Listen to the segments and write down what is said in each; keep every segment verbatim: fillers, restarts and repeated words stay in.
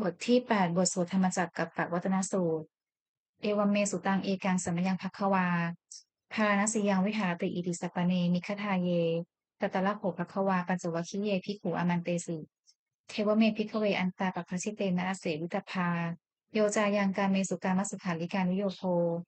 บทที่แปด บทสวดธรรมจักรกัปปวัตตนสูตร Evaṃ me sutaṃ. Ekaṃ samayaṃ bhagavā bārāṇasiyaṃ viharati isipatane migadāye. Tatra kho bhagavā pañcavaggiye bhikkhū āmantesi. Devame bhikkhave antā pabbajitena asevitabba. Yo cāyaṃ kāmesu kāmasukhallikānuyogo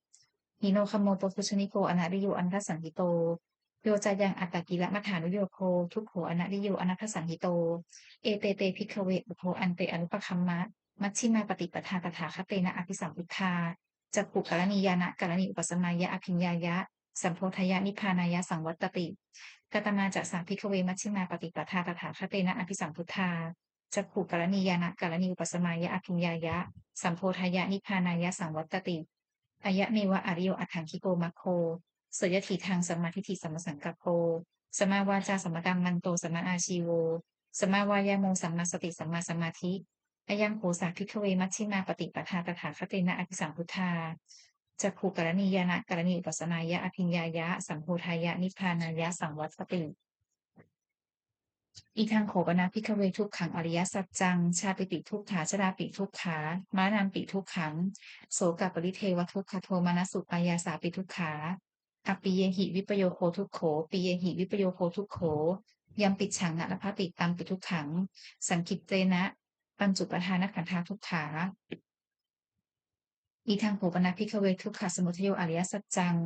hīno gammo pothujjaniko anariyo anatthasañhito. Yo cāyaṃ attakilamathānuyogo dukkho anariyo anatthasañhito. Ete te bhikkhave ubho ante anupagamma majjhimā paṭipadā tathāgatena abhisambuddhā cakkhukaraṇī ñāṇakaraṇī upasamāya abhiññāya sambodhāya nibbānāya saṃvattati. Katamā ca sā bhikkhave majjhimā paṭipadā tathāgatena abhisambuddhā cakkhukaraṇī ñāṇakaraṇī upasamāya abhiññāya sambodhāya nibbānāya saṃvattati. Ayameva ariyo aṭṭhaṅgiko maggo. Seyyathīdaṃ sammādiṭṭhi sammāsaṅkappo sammāvācā sammākammanto sammāājīvo sammāvāyāmo sammāsati sammāsamādhi. Ayaṃ kho sā bhikkhave majjhimā paṭipadā tathāgatena abhisambuddhā cakkhukaraṇī ñāṇakaraṇī upasamāya abhiññāya sambodhāya nibbānāya saṃvattati. Idaṃ kho pana bhikkhave dukkhaṃ ariyasaccaṃ. Jātipi dukkhā jarāpi dukkhā maranampi dukkhaṃ sokaparidevadukkhadomanass upāyāsāpi dukkhā. Appiyehi vippayogo dukkho piyehi vippayogo dukkho yampicchaṃ na labhati tampi dukkhaṃ saṅkhittena pañcupādānakkhandhā dukkhā. Idaṃ kho pana bhikkhave dukkhasamudayo ariyasaccaṃ.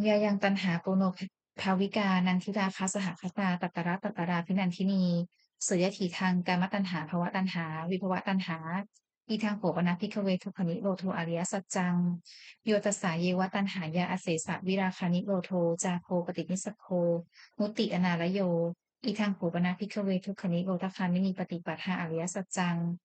Yāyaṃ taṇhā ponobbhavikā nandirāgasahagatā tatra tatrābhinandinī seyyathīdaṃ kāmataṇhā bhavataṇhā vibhavataṇhā. Idaṃ kho pana bhikkhave dukkhanirodho ariyasaccaṃ. Yo tassāyeva taṇhāya asesavirāganirodho cāgo paṭinissaggo mutti anālayo. Idaṃ kho pana bhikkhave dukkhanirodhagāminī paṭipadā ariyasaccaṃ.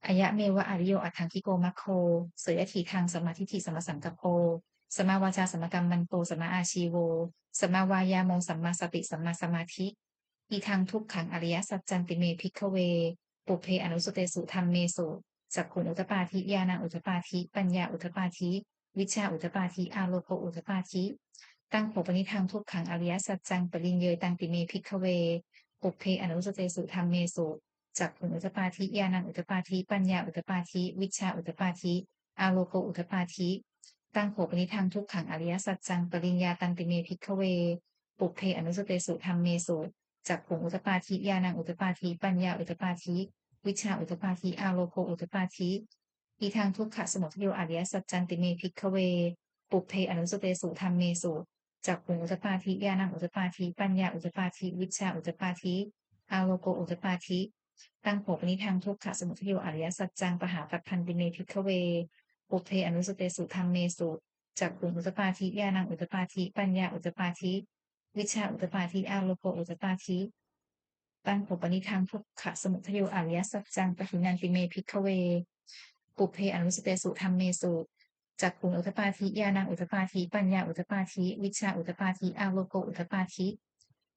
Ayameva ariyo aṭṭhaṅgiko maggo. Seyyathīdaṃ sammādiṭṭhi sammāsaṅkappo sammāvācā sammākammanto sammāājīvo sammāvāyāmo sammāsati sammāsamādhi. Idaṃ dukkhaṃ ariyasaccanti me bhikkhave pubbe ananussutesu dhammesu cakkhuṃ udapādi ñāṇaṃ udapādi paññā udapādi vijjā udapādi āloko udapādi. Taṃ kho panidaṃ dukkhaṃ ariyasaccaṃ pariññeyyanti me bhikkhave pubbe ananussutesu dhammesu cakkhuṃ udapādi ñāṇaṃ udapādi paññā udapādi vijjā udapādi āloko udapādi. Taṃ kho panidaṃ dukkhaṃ ariyasaccaṃ pariññātanti me bhikkhave pubbe ananussutesu dhammesu cakkhuṃ udapādi ñāṇaṃ udapādi paññā udapādi vijjā udapādi āloko udapādi. Idaṃ dukkhasamudayo ariyasaccanti me bhikkhave pubbe ananussutesu dhammesu cakkhuṃ udapādi ñāṇaṃ udapādi paññā udapādi vijjā udapādi āloko udapādi. Taṃ kho panidaṃ dukkhasamudayo ariyasaccaṃ pahātabbanti me bhikkhave pubbe ananussutesu dhammesu cakkhuṃ udapādi ñāṇaṃ udapādi paññā udapādi vijjā udapādi āloko udapādi. Taṃ kho panidaṃ dukkhasamudayo ariyasaccaṃ pahīnanti me bhikkhave pubbe ananussutesu dhammesu cakkhuṃ udapādi ñāṇaṃ udapādi paññā udapādi vijjā udapādi āloko udapādi.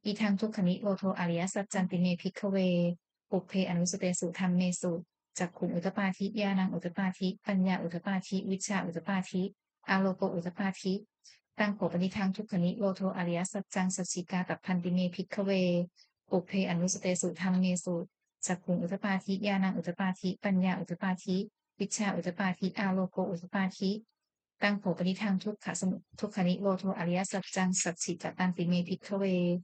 Idaṃ dukkhanirodho ariyasaccanti me bhikkhave pubbe ananussutesu dhammesu cakkhuṃ udapādi ñāṇaṃ udapādi paññā udapādi vijjā udapādi āloko udapādi. Taṃ kho panidaṃ dukkhanirodho ariyasaccaṃ sacchikātabbanti me bhikkhave pubbe ananussutesu dhammesu cakkhuṃ udapādi ñāṇaṃ udapādi paññā udapādi vijjā udapādi āloko udapādi. Taṃ kho panidaṃ dukkhasamu- dukkhanirodho ariyasaccaṃ sacchikatanti me bhikkhave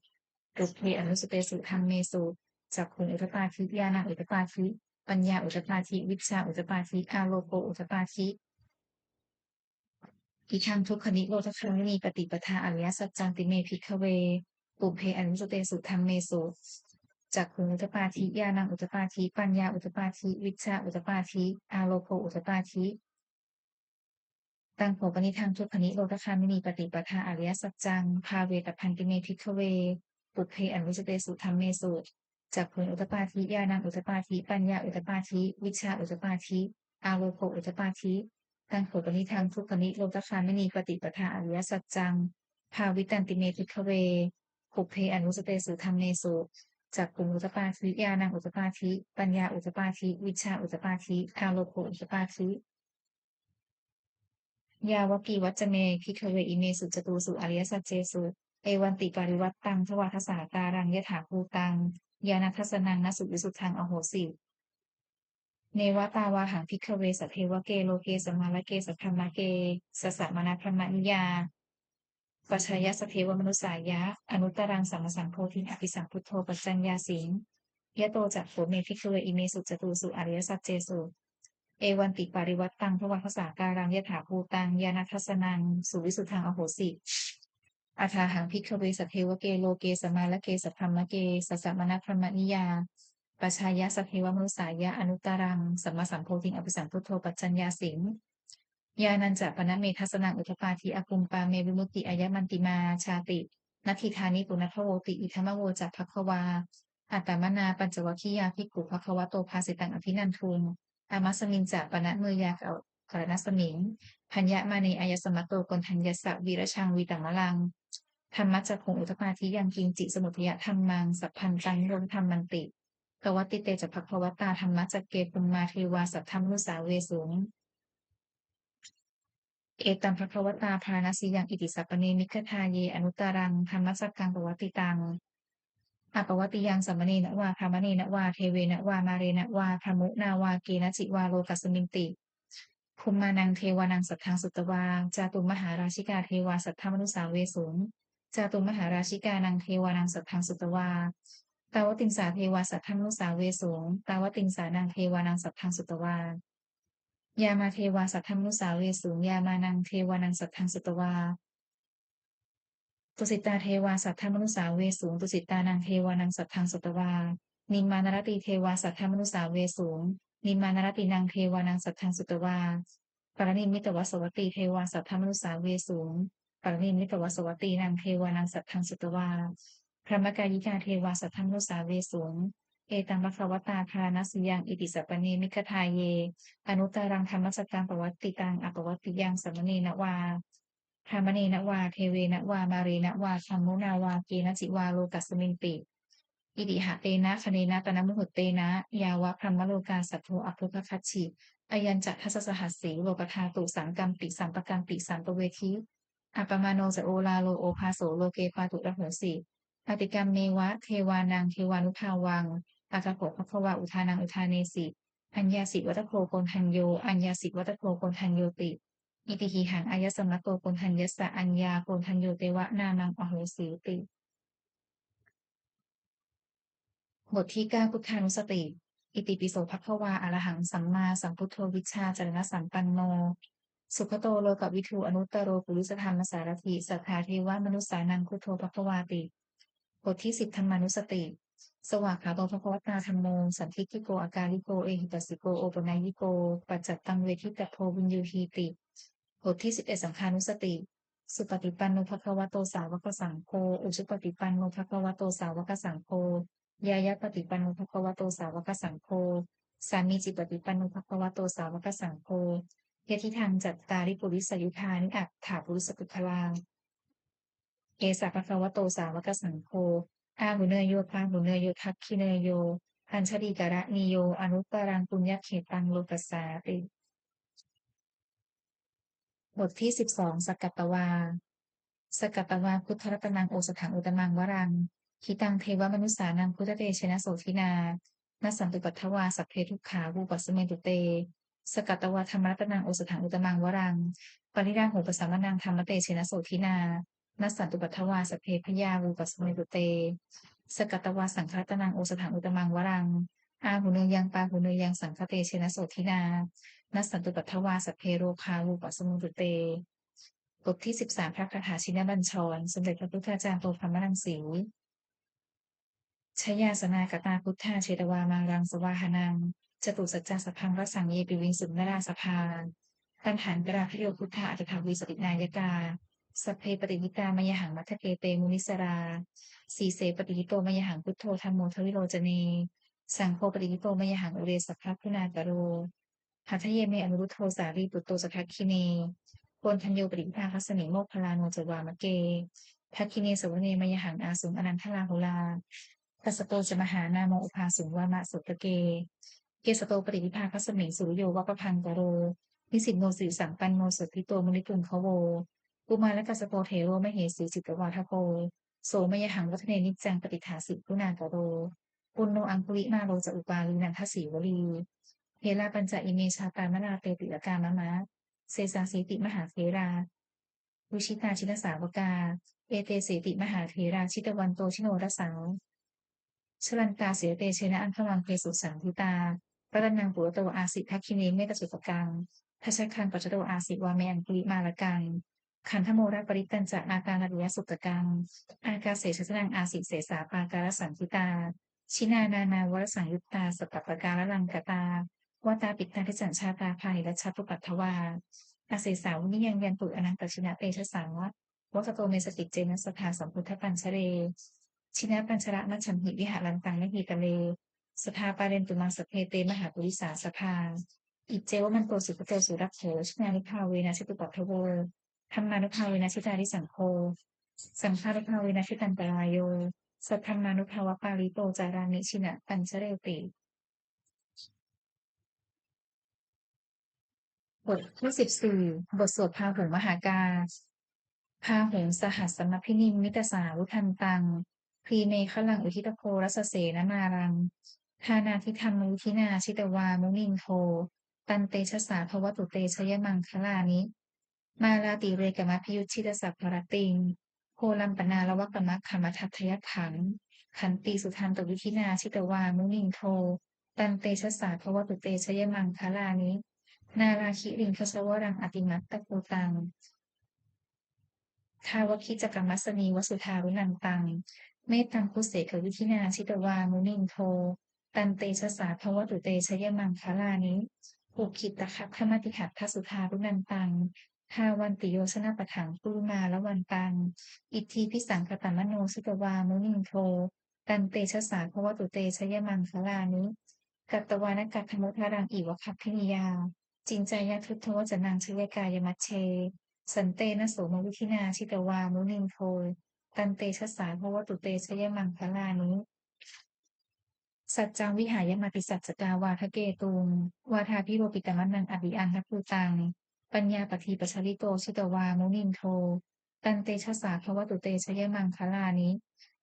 pubbe ananussutesu dhammesu cakkhuṃ udapādi ñāṇaṃ udapādi paññā udapādi vijjā udapādi āloko udapādi. Idaṃ dukkhanirodhagāminī paṭipadā ariyasaccanti me bhikkhave pubbe ananussutesu dhammesu cakkhuṃ udapādi ñāṇaṃ udapādi paññā udapādi vijjā udapādi āloko udapādi. Taṃ kho panidaṃ dukkhanirodhagāminī paṭipadā ariyasaccaṃ bhāvetabbanti me bhikkhave pubbe ananussutesu dhammesu cakkhuṃ udapādi ñāṇaṃ udapādi paññā udapādi vijjā udapādi āloko udapādi. Taṃ kho panidaṃ dukkhanirodhagāminī paṭipadā ariyasaccaṃ bhāvitanti me bhikkhave pubbe ananussutesu dhammesu cakkhuṃ udapādi ñāṇaṃ udapādi paññā udapādi vijjā udapādi āloko udapādi. Yāvakīvañca me bhikkhave imesu catūsu ariyasaccesu evantiparivaṭṭaṃ dvādasākāraṃ yathābhūtaṃ ñāṇadassanaṃ na suvisuddhaṃ ahosi. Neva tāvāhaṃ bhikkhave sadevake loke samārake sabrahmake sassamaṇabrāhmaṇiyā pajāya sadevamanussāya anuttaraṃ sammāsambodhiṃ abhisambuddho paccaññāsiṃ. Yato ca kho me bhikkhave imesu catūsu ariyasaccesu evantiparivaṭṭaṃ dvādasākāraṃ yathābhūtaṃ ñāṇadassanaṃ suvisuddhaṃ ahosi. Athāhaṃ bhikkhave sadevake loke samārake sabrahmake sassamaṇabrāhmaṇiyā pajāya sadevamanussāya anuttaraṃ sammāsambodhiṃ abhisambuddho paccaññāsiṃ. Ñāṇañca pana me dassanaṃ udapādi akuppā me vimutti ayamantimā jāti, natthidāni punabbhavoti. Idamavoca bhagavā. Attamanā pañcavaggiyā bhikkhū bhagavato bhāsitaṃ abhinanduṃ. Imasmiñca pana veyyākaraṇasmiṃ bhaññamāne āyasmato Koṇḍaññassa virajaṃ vītamalaṃ dhammacakkhuṃ udapādi yaṅkiñci samudayadhammaṃ sabbantaṃ nirodhadhammanti. Pavattite ca bhagavatā dhammacakke bhummā devā saddamanussāvesuṃ. Etaṃ bhagavatā Bārāṇasiyaṃ Itisappane Migadāye anuttaraṃ dhammacakkaṃ pavattitaṃ appaṭivattiyaṃ samaṇena vā brāhmaṇena vā devena vā mārena vā brahmunā vā kenaci vā lokasminti. Bhummānaṃ devānaṃ saddaṃ sutvā cātummahārājikā devā saddamanussāvesuṃ. Cātummahārājikānaṃ devānaṃ saddaṃ sutvā tāvatiṃsā devā saddamanussāvesuṃ. Tāvatiṃsānaṃ devānaṃ saddaṃ sutvā yāmā devā saddamanussāvesuṃ. Yāmānaṃ devānaṃ saddaṃ sutvā tusitā devā saddamanussāvesuṃ. Tusitānaṃ devānaṃ saddaṃ sutvā nimmānaratī devā saddamanussāvesuṃ. Nimmānaratīnaṃ devānaṃ saddaṃ sutvā paranimmitavasavattī devā saddamanussāvesuṃ. Paranimmitavasavattīnaṃ devānaṃ saddaṃ sutvā brahmakāyikā devā saddamanussāvesuṃ. Etaṃ bhagavatā Bārāṇasiyaṃ Itisappane Migadāye anuttaraṃ dhammacakkaṃ pavattitaṃ appaṭivattiyaṃ samaṇena vā brāhmaṇena vā devena vā mārena vā brahmunā vā kenaci vā lokasminti. Itiha tena khaṇena tena muhuttena yāva brahmalokā saddo abbhuggacchi. Ayañca dasasahassī lokadhātu saṅkampi sampakampi sampavedhi. Appamāṇo ca oḷāro obhāso loke pāturahosi. Atikkammeva devānaṃ devānubhāvaṃ atha kho bhagavā udānaṃ udānesi: Aññāsi vata bho Koṇḍañño, aññāsi vata bho Koṇḍaññoti. Itihidaṃ āyasmato Koṇḍaññassa aññākoṇḍañño tveva nāmaṃ ahosīti. บทที่เก้า พุทธานุสติ Itipi so bhagavā arahaṃ sammāsambuddho vijjācaraṇasampanno sugato lokavidū anuttaro purisadammasārathi satthā devamanussānaṃ buddho bhagavāti. บทที่สิบ ธัมมานุสติ Svākkhāto bhagavatā dhammo sandiṭṭhiko akāliko ehipassiko opanayiko paccattaṃ veditabbo viññūhīti. บทที่สิบเอ็ด สังฆานุสติ Supaṭipanno bhagavato sāvakasaṅgho, ujupaṭipanno bhagavato sāvakasaṅgho, ñāyapaṭipanno bhagavato sāvakasaṅgho, sāmīcipaṭipanno bhagavato sāvakasaṅgho, yadidaṃ cattāri purisayugāni aṭṭha purisapuggalā, esa bhagavato sāvakasaṅgho, āhuneyyo pāhuneyyo dakkhiṇeyyo añjalikaraṇīyo anuttaraṃ puññakkhettaṃ lokassāti. บทที่สิบสอง สักกัตวา Sakkatvā buddharatanaṃ osathaṃ uttamaṃ varaṃ hitaṃ devamanussānaṃ buddhatejena sotthinā nassantupaddavā sabbe dukkhā vūpasamentu te. Sakkatvā dhammaratanaṃ osathaṃ uttamaṃ varaṃ pariḷāhūpasamanaṃ dhammatejena sotthinā nassantupaddavā sabbe bhayā vūpasamentu te. Sakkatvā saṅgharatanaṃ osathaṃ uttamaṃ varaṃ āhuneyyaṃ pāhuneyyaṃ saṅghatejena sotthinā nassantupaddavā sabbe rogā vūpasamentu te. บทที่สิบสาม พระคาถาชินบัญชร สมเด็จพระพุทธาจารย์โตพรหมรังสี Jayāsanāgatā buddhā jetvā māraṃ savāhanaṃ catusaccāsabhaṃ rasaṃ ye piviṃsu narāsabhā. Taṇhaṅkarādayo buddhā aṭṭhavīsati nāyakā sabbe patiṭṭhitā mayhaṃ matthake te munissarā. Sīse patiṭṭhito mayhaṃ buddho dhammo dvilocane saṅgho patiṭṭhito mayhaṃ ure sabbaguṇākaro. Hadaye me anuruddho sārīputto ca dakkhiṇe koṇḍañño paṭiviṭākasmiṃ moggallāno ca vāmake. Dakkhiṇe savane mayhaṃ āsuṃ ānandarāhulā kassapo ca mahānāmo ubhāsuṃ vāmasotake. Kesato paṭiviṭākasmiṃ suriyo va pabhaṅkaro nisinno sirisampanno sobhito munipuṅgavo. Kumārakassapo thero mahesī cittavādako so mayhaṃ vadane niccaṃ patiṭṭhāsi guṇākaro. Puṇṇo aṅgulimālo ca upālī nandasīvalī. Therā pañca ime jātā nalāṭe tilakā mama. Sesāsīti mahātherā vijitā jinasāvakā. Etesīti mahātherā jitavanto jinorasā. Jalantā sīlatejena aṅgamaṅgesu saṇṭhitā. Ratanaṃ purato āsi dakkhiṇe mettasuttakaṃ. Dhajaggaṃ pacchato āsi vāme aṅgulimālakaṃ. Khandhamoraparittañca āṭānāṭiyasuttakaṃ. Ākāse chadanaṃ āsi sesā pākārasaṇṭhitā. Jinā nānāvarasaṃyuttā sattappākāralaṅkatā. Vātapittādisañjātā bāhirajjhattupaddavā. Asesā vinayaṃ yantu anantajinatejasā. Vasato me sakiccena sadā sambuddhapañjare. Jinapañjaramajjhamhi viharantaṃ mahītale. Sadā pālentu maṃ sabbe te mahāpurisāsabhā. Iccevamanto sugato surakkho, jinānubhāvena jitupaddavo, dhammānubhāvena jitārisaṅgho, saṅghānubhāvena jitantarāyo, saddhammānubhāvapālito carāmi jinapañjareti. บทที่สิบสี่ บทสวดพาหุงมหากา Bāhuṃ sahassamabhinimmitasāvudhantaṃ, grīmekhalaṃ uditaghorasasenamāraṃ, dānādidhammavidhinā jitavā munindo, tantejasā bhavatu te jayamaṅgalāni. Mārātirekamabhiyujjhitasabbarattiṃ, ghorampanāḷavakamakkhamathaddhayakkhaṃ, khantīsudantavidhinā jitavā munindo, tantejasā bhavatu te jayamaṅgalāni. Nāḷāgiriṃ gajavaraṃ atimattabhūtaṃ, dāvaggicakkamasanīva sudāruṇantaṃ, mettambusekavidhinā jitavā munindo, tantejasā bhavatu te jayamaṅgalāni. Ukkhittakhaggamatihatthasudāruṇantaṃ, dhāvantiyojanapathaṅgulimālavantaṃ, iddhībhisaṅkhatamano jitavā munindo, tantejasā bhavatu te jayamaṅgalāni. Katvāna kaṭṭhamudaraṃ iva gabbhinīyā, ciñcāya duṭṭhavacanaṃ janakāyamajjhe, santena somavidhinā jitavā munindo, tantejasā bhavatu te jayamaṅgalāni. Saccaṃ vihāya matisaccakavādaketuṃ, vādābhiropitamanaṃ atiandhabhūtaṃ, paññāpadīpajalito jitavā munindo, tantejasā bhavatu te jayamaṅgalāni.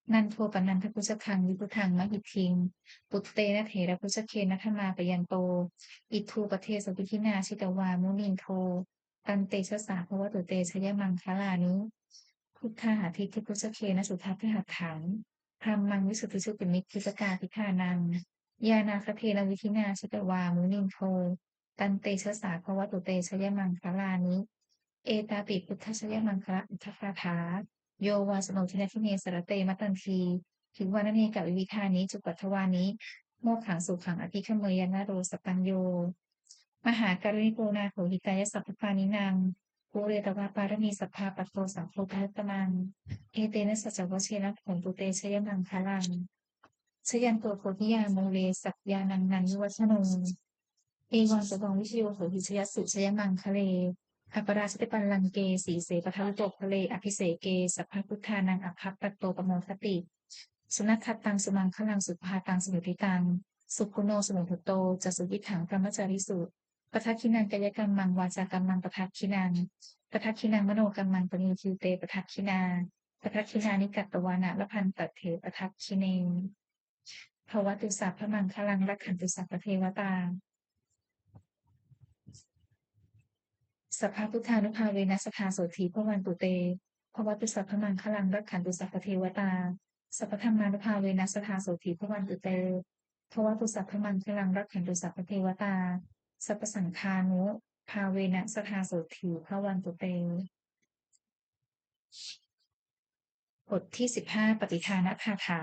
Nandopanandabhujagaṃ vibudhaṃ mahiddhiṃ, puttena therabhujagena damāpayanto, iddhūpadesavidhinā jitavā munindo, tantejasā bhavatu te jayamaṅgalāni. Duggāhadiṭṭhibhujagena sudaṭṭhahatthaṃ, brahmaṃ visuddhijutimiddhibakābhidhānaṃ, ñāṇāgadena vidhinā jitavā munindo, tantejasā bhavatu te jayamaṅgalāni. Etāpi buddhajayamaṅgalaaṭṭhagāthā, yo vācano dinadine sarate matandī, hitvānanekavividhāni cupaddavāni, mokkhaṃ sukhaṃ adhigameyya naro sapañño. Mahākāruṇiko nātho hitāya sabbapāṇinaṃ, pūretvā pāramī sabbā patto sambodhimuttamaṃ, etena saccavajjena hotu te jayamaṅgalaṃ. Jayanto bodhiyā mūle sakyānaṃ nandivaḍḍhano, evaṃ tvaṃ vijayo hohi jayassu jayamaṅgale, aparājitapallaṅke sīse paṭhavipokkhare, abhiseke sabbabuddhānaṃ aggappatto pamodati. Sunakkhattaṃ sumaṅgalaṃ supabhātaṃ suhuṭṭhitaṃ, sukhaṇo sumuhutto ca suyiṭṭhaṃ brahmacārisu, padakkhiṇaṃ kāyakammaṃ vācākammaṃ padakkhiṇaṃ, padakkhiṇaṃ manokammaṃ paṇidhī te padakkhiṇā, padakkhiṇāni katvāna labhantatthe padakkhiṇe. Bhavatu sabbamaṅgalaṃ rakkhantu sabbadevatā, sabbabuddhānubhāvena sadā sotthī bhavantu te. Bhavatu sabbamaṅgalaṃ rakkhantu sabbadevatā, sabbadhammānubhāvena sadā sotthī bhavantu te. Bhavatu sabbamaṅgalaṃ rakkhantu sabbadevatā, sabbasaṅghānubhāvena sadā sotthī bhavantu te. บทที่สิบห้า ปัตติทานคาถา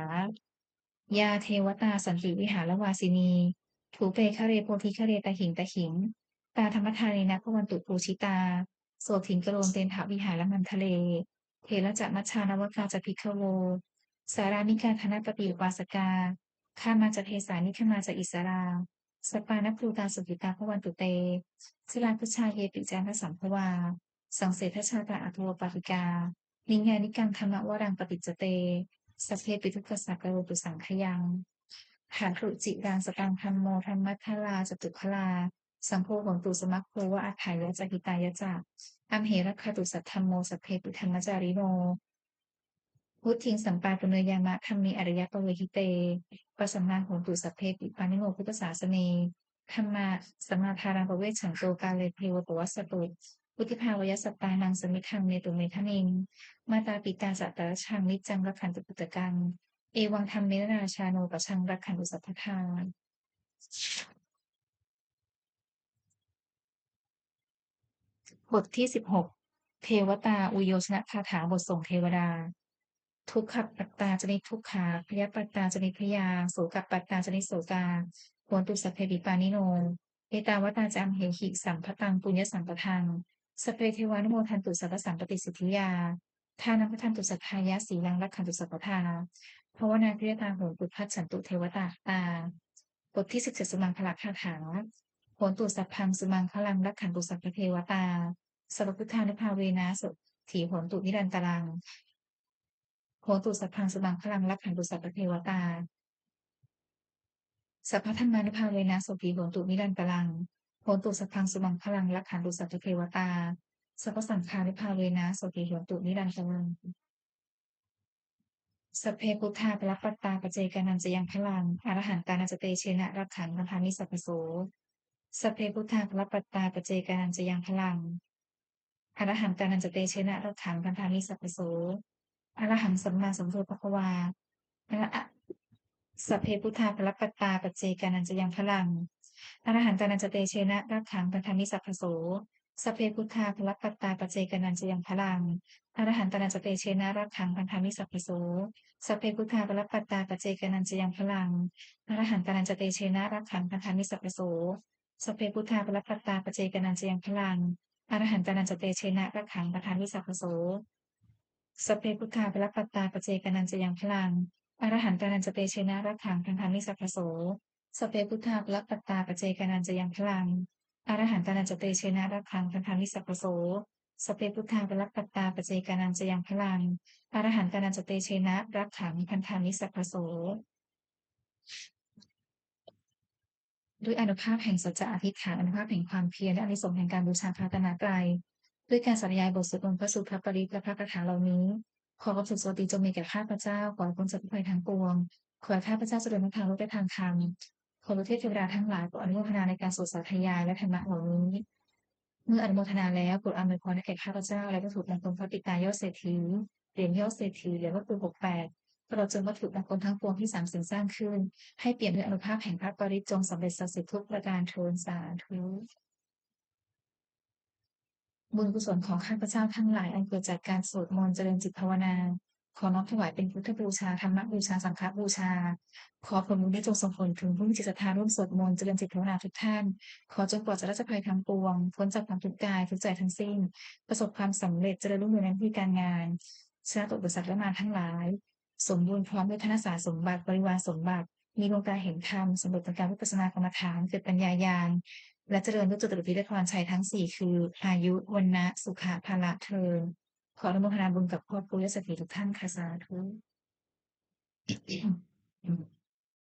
Yā devatā santi vihāravāsinī, thūpe ghare bodhighare tahiṃ tahiṃ, tā dhammadānena bhavantu pūjitā, sotthiṃ karontedha vihāramaṇḍale. Therā ca majjhā navakā ca bhikkhavo, sārāmikā dānapatī upāsakā, gāmā ca desā nigamā ca issarā, sappāṇabhūtā sukhitā bhavantu te. Jalābujā yepi ca aṇḍasambhavā, saṃsedajātā athavopapātikā, niyyānikaṃ dhammavaraṃ paṭicca te, sabbepi dukkhassa karontu saṅkhayaṃ. Ṭhātu ciraṃ sataṃ dhammo dhammaddharā ca puggalā, saṅgho hotu samaggo va atthāya ca hitāya ca. Amhe rakkhatu saddhammo sabbepi dhammacārino, Vuḍḍhiṃ sampāpuṇeyyāma dhamme ariyappavedite. Pasannā hontu sabbepi pāṇino buddhasāsane. Dhammā sammā dhāraṃ pavecchanto kāle devo pavassatu. Vuḍḍhibhāvāya sattānaṃ samiddhaṃ netu medaniṃ. Mātā pitā ca atrajaṃ niccaṃ rakkhantu puttakaṃ. Evaṃ dhammena rājāno pajaṃ rakkhantu sabbadā. บทที่สิบหก เทวตาอุยโยชนคาถา บทส่งเทวดา Dukkhappattā ca niddukkhā, bhayappattā ca nibbhayā, sokappattā ca nissokā, hontu sabbepi pāṇino. Ettāvatā ca amhehi sambhataṃ puññasampadaṃ, sabbe devānumodantu sabbasampattisiddhiyā. Dānaṃ dadantu saddhāya, sīlaṃ rakkhantu sabbadā, bhāvanābhiratā hontu, gacchantu devatāgatā. บทที่สิบเจ็ด สุมังคลคาถา Hontu sabbaṃ sumaṅgalaṃ, rakkhantu sabbadevatā, sabbabuddhānubhāvena sotthī hontu nirantaraṃ. Hontu sabbaṃ sumaṅgalaṃ, rakkhantu sabbadevatā, sabbadhammānubhāvena sotthī hontu nirantaraṃ. Hontu sabbaṃ sumaṅgalaṃ, rakkhantu sabbadevatā, sabbasaṅghānubhāvena sotthī hontu nirantaraṃ. Sabbe buddhā balappattā, paccekānañca yaṃ balaṃ, arahantānañca tejena rakkhaṃ bandhāmi sabbaso. Sabbe buddhā balappattā, paccekānañca yaṃ balaṃ, arahantānañca tejena rakkhaṃ bandhāmi sabbaso. Arahaṃ sammāsambuddho bhagavā. Ara-, a-, sabbe buddhā balappattā, paccekānañca yaṃ balaṃ, arahantānañca tejena rakkhaṃ bandhāmi sabbaso. Sabbe buddhā balappattā, paccekānañca yaṃ balaṃ, arahantānañca tejena rakkhaṃ bandhāmi sabbaso. Sabbe buddhā balappattā, paccekānañca yaṃ balaṃ, arahantānañca tejena rakkhaṃ bandhāmi sabbaso. Sabbe buddhā balappattā, paccekānañca yaṃ balaṃ, arahantānañca tejena rakkhaṃ bandhāmi sabbaso. Sabbe buddhā balappattā, paccekānañca yaṃ balaṃ, arahantānañca tejena rakkhaṃ bandhāmi sabbaso. Sabbe buddhā balappattā, paccekānañca yaṃ balaṃ, arahantānañca tejena rakkhaṃ bandhāmi sabbaso. Sabbe buddhā balappattā, paccekānañca yaṃ balaṃ, arahantānañca tejena rakkhaṃ bandhāmi sabbaso. ด้วยอานุภาพแห่งสัจจะอธิษฐาน อานุภาพแห่งความเพียร และอานิสงส์แห่งการบูชาพระรัตนตรัย ด้วยการสาธยายบทสวดมนต์พระสูตรพระปริตรและพระคาถาเหล่านี้ ขอความสุขสวัสดีจงมีแก่ข้าพเจ้า ขอให้พ้นจากทุกข์ภัยทั้งปวง ขอให้ข้าพเจ้าเจริญทั้งทางโลกและทางธรรม ขอพระเทพเทวดาทั้งหลายโปรดอนุโมทนาในการสวดสาธยายและธรรมะเหล่านี้ เมื่ออนุโมทนาแล้ว โปรดอำนวยพรให้แก่ข้าพเจ้า และวัตถุมงคลพระปิดตายอดเศรษฐี เหรียญยอดเศรษฐี เหรียญวัตถุหกแปด ตลอดจนวัตถุมงคลทั้งปวงที่สามสิ่งสร้างขึ้น ให้เปี่ยมด้วยอานุภาพแห่งพระปริตร จงสำเร็จศักดิ์สิทธิ์ทุกประการเทอญ สาธุ บุญกุศลของข้าพเจ้าทั้งหลาย อันเกิดจากการสวดมนต์เจริญจิตภาวนา ขอน้อมถวายเป็นพุทธบูชา ธรรมบูชา สังฆบูชา ขอผลบุญนี้จงส่งผลถึงผู้มีจิตศรัทธาร่วมสวดมนต์เจริญจิตภาวนาทุกท่าน ขอจงปลอดจากราชภัยทั้งปวง พ้นจากความทุกข์กายทุกข์ใจทั้งสิ้น ประสบความสำเร็จ เจริญรุ่งเรืองในหน้าที่การงาน ชนะต่ออุปสรรคและมารทั้งหลาย สมบูรณ์พร้อมด้วยธนสารสมบัติ บริวารสมบัติ มีดวงตาเห็นธรรม สำเร็จในการวิปัสสนากรรมฐาน เกิดปัญญาญาณ และเจริญด้วยจตุรพิธพรชัยทั้งสี่ คือ อายุ วรรณะ สุขะ พละ เทอญ ขออนุโมทนาบุญกับครอบครัวญาติเศรษฐีทุกท่านค่ะ สาธุ